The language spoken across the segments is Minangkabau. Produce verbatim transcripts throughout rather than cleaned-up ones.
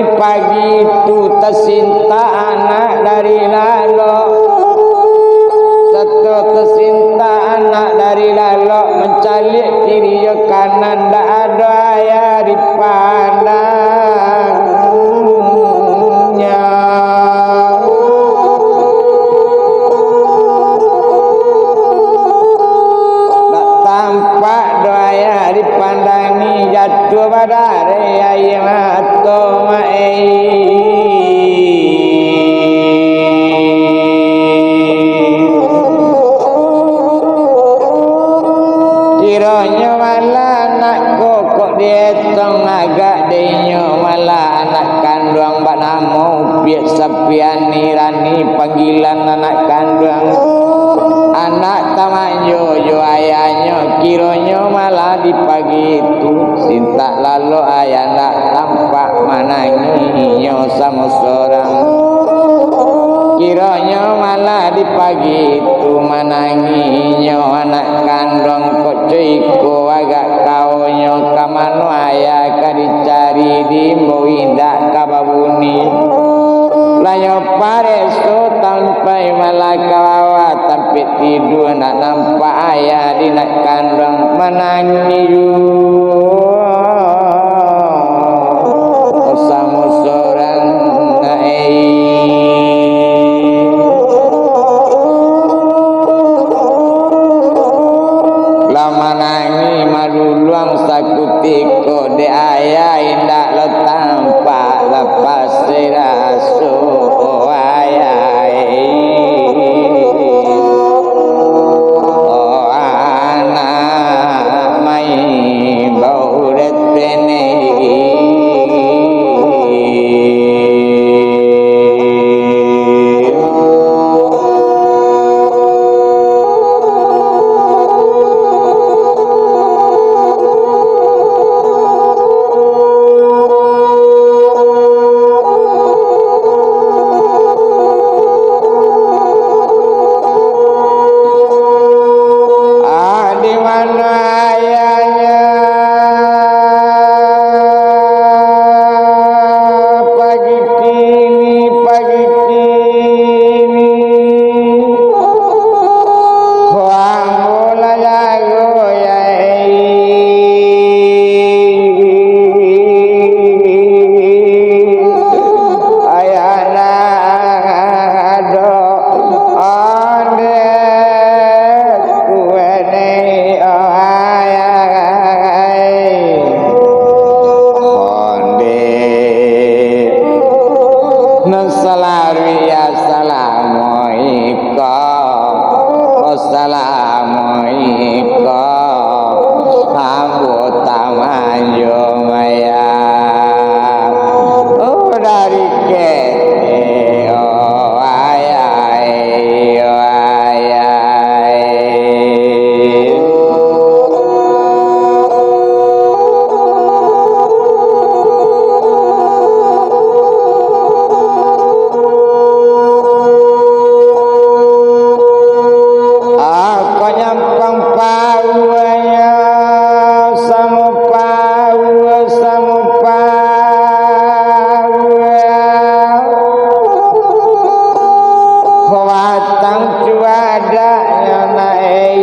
Pagi tu tasintak anak dari lalok, sato tasintak anak dari lalok, mancaliak kiri jo kanan, ndak ado ayah dipandangnya. Ndak tampak doh ayah dipandangi, jatuah badareh aia mato, mak ai. Kironyo malah anak kokok dietong agak dek inyo, malah anak kanduang banamo Upiak Sapiani, rani panggilan anak kanduang. Anak tamanjo jo ayahnyo, kironyo malah di pagi tu, sintak lalok ayah ndak tampak, manangih inyo samo sorang. Kironyo malah di pagi tu, manangih inyo anak kanduang, kok co iko agak kaonyo, ka mano ayah ka dicari, diimbau indak ka babuni. Lah nyo parekso sampai malah ka bawah, tampek tidua ndak nampak ayah di nak kanduang, manangih juo samo sorang ai. Lah manangih maluluang sakutiko, dek ayah indak lo tampak, lah pasai raso ayah. Oh, anak maimbau dek tenei. Ah, di mano ayahnyo? Pagi kini, pagi kini, ambo lah jago, ya eh. Ayah ndak ado, ondeh kuwene, oh ayah ai. Ondeh nan salalu, ya salamo iko, oh salamo iko, ambo tamanjo maya. Oh dari kene, oh ayah ai, oh ayah ai. Ako nyampang pauanyo, samo paua, samo paua. Batang cuadaknyo naik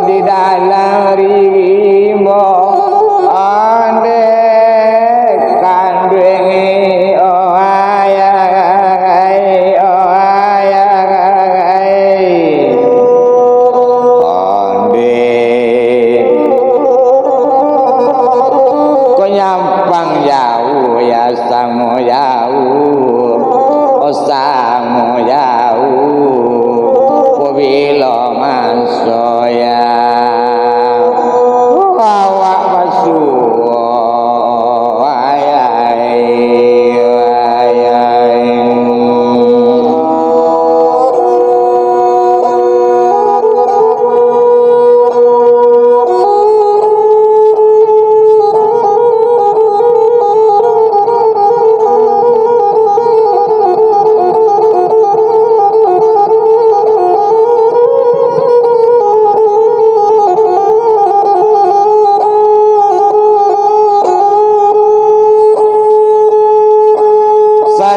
di dalam rimbo, ondeh kanduang, oh ayah ai, oh ayah ai. Ondeh ko nyampang jauah, ya samo jauah, oh samo jauah, pabilo manso ya awak basuo, ayah ai, ayah ai.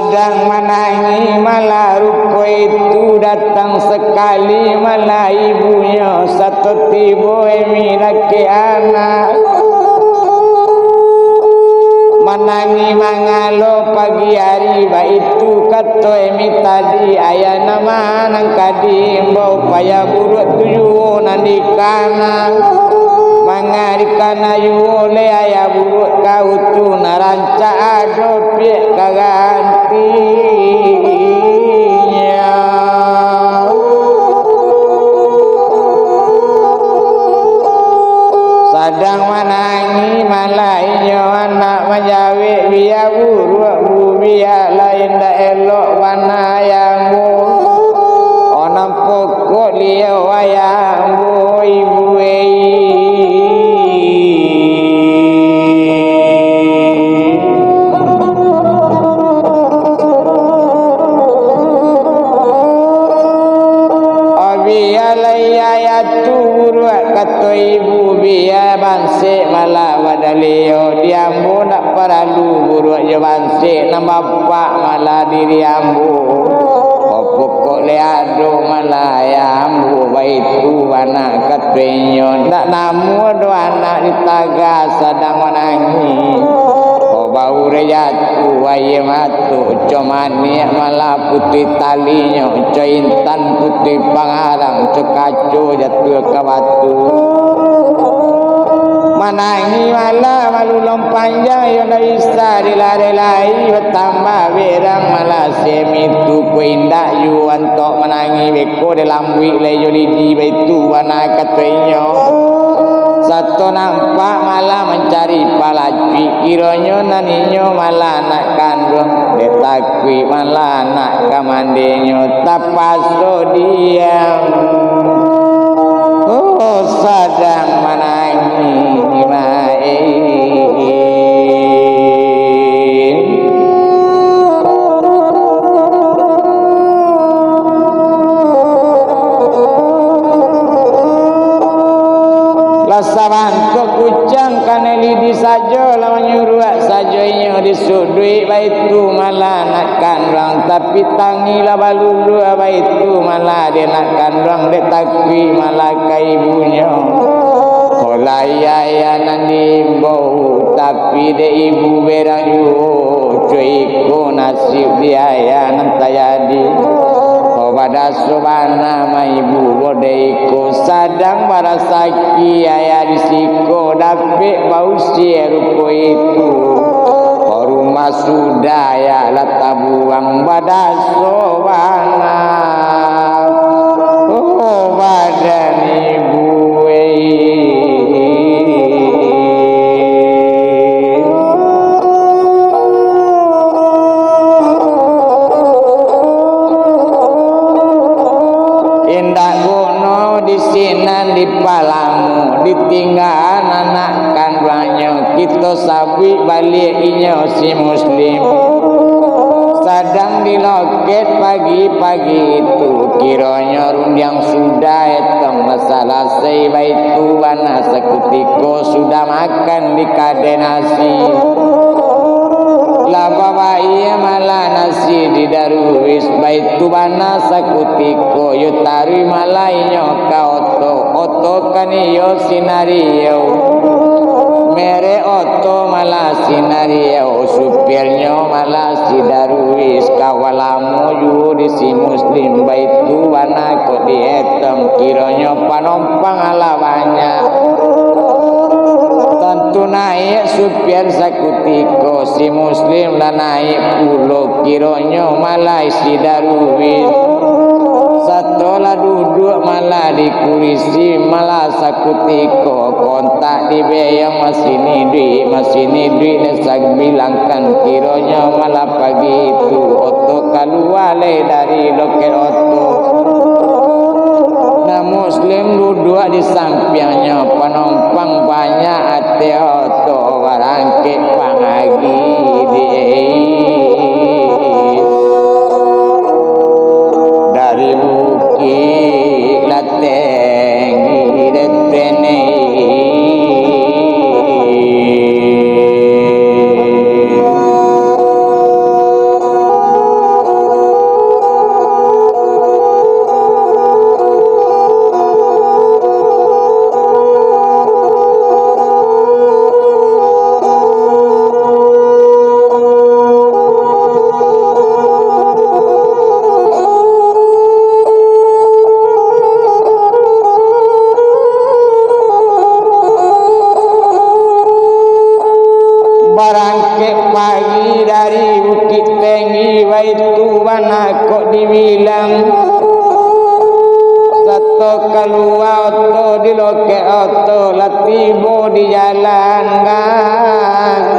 Sadang manangih malah rupo itu, datang sakali malah ibunyo, sato tibo Emi lakek anak. Manangih mangalo pagi ari, baitu kato Emi tadi, ayah nama nan ka diimbau, payah buruak tu juo nan dikana. Manga dikana juo leh ayah buruak kau tu, nan rancak ado piak ka gantinyo. Sadang manangih malah inyo anak manjawek, bia buruak bu, bia lai indak elok bana ayah ambo. Onang pokok liau ayah ambo, ibu ei. Bia lai ayah tu buruak, kato ibu, bia bansek malah badalio, di ambo ndak paralu buruak jo bansek, nan bapak malah diri ambo. Pokok leh ado malah ayah ambo, baitu bana kato inyo, ndak namuah doh anak di taga sadang manangih. Ko baurek jatuah aia mato, co maniak malah putuih talinyo, co intan putuih pangarang, co kaco jatuah ka batu. Manangih malah malulong panjang, iyo ndak bisa dilareh lai, batambah berang malah si Emi tu, ko indak juo antok manangih beko, dek lambuik lai jo lidi, baitu bana kato inyo. Sato nampak malah mancari palacuik, kironyo nan inyo malah anak kanduang, dek takuik malah anak kamandenyo, tapaso diam. Oh, sadang manangih main. Lah sabangkok kuciang kanai lidi sajo, lah manyuruak sajo inyo disuduik, baitu malah anak kanduang, tapi tangih lah baluluah, baitu malah dek anak kanduang, dek takuik malah ka ibunyo. Ko lai ayah nan diimbau, tapi dek ibu berang juo, co iko nasib di ayah nan tajadi. Ko badaso bana ma ibu ko dek iko, sadang barasaki ayah di siko, dapek bausia rupo itu. Ko rumah sudah ayah lah tabuang, badaso bana. Oh, badan ibu ei. Indak guno di sinan dipalamo, ditinggaan anak kanduangnyo, kito sabuik baliak inyo si Muslim. Sadang di loket pagi-pagi itu, kironyo rundiang sudah etong lah salasai, baitu bana sakutiko sudah makan di kadai nasi. Lah babayia malah nasi di Darwis, baitu bana sakutiko yo taruih malah inyo ka oto. Oto kan iyo Sinariau. Merek oto malah Sinariau, supirnyo malah si Darwis. Kawan lamo juo di si Muslim, baitu bana kok dietong, kironyo panompang alah banyak. Tantu naiak supir sakutiko, si Muslim lah naiak pulo, kironyo malah si Darwis. Sato lah duduak malah di kurisi, malah sakutiko kontak di beyong, masini duit, masini duit, nan sabilangkan, kironyo malah pagi itu oto kalua lai dari loket oto. Nah, Muslim duduak di sampiangnyo, panompang banyak ateh oto, barangkek pangagi di dari Bukik Lateng di Retenei. Kalua oto di lokek oto, lah tibo di jalan gadang.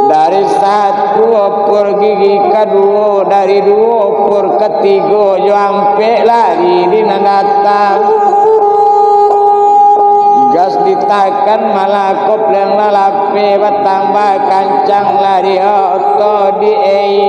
Dari satu opor gigi kaduo, dari duo opor katigo, jo ampek lari di nan datang. Gas ditakan malah kopleng lah lapeh, batambah kancang lari oto di ei.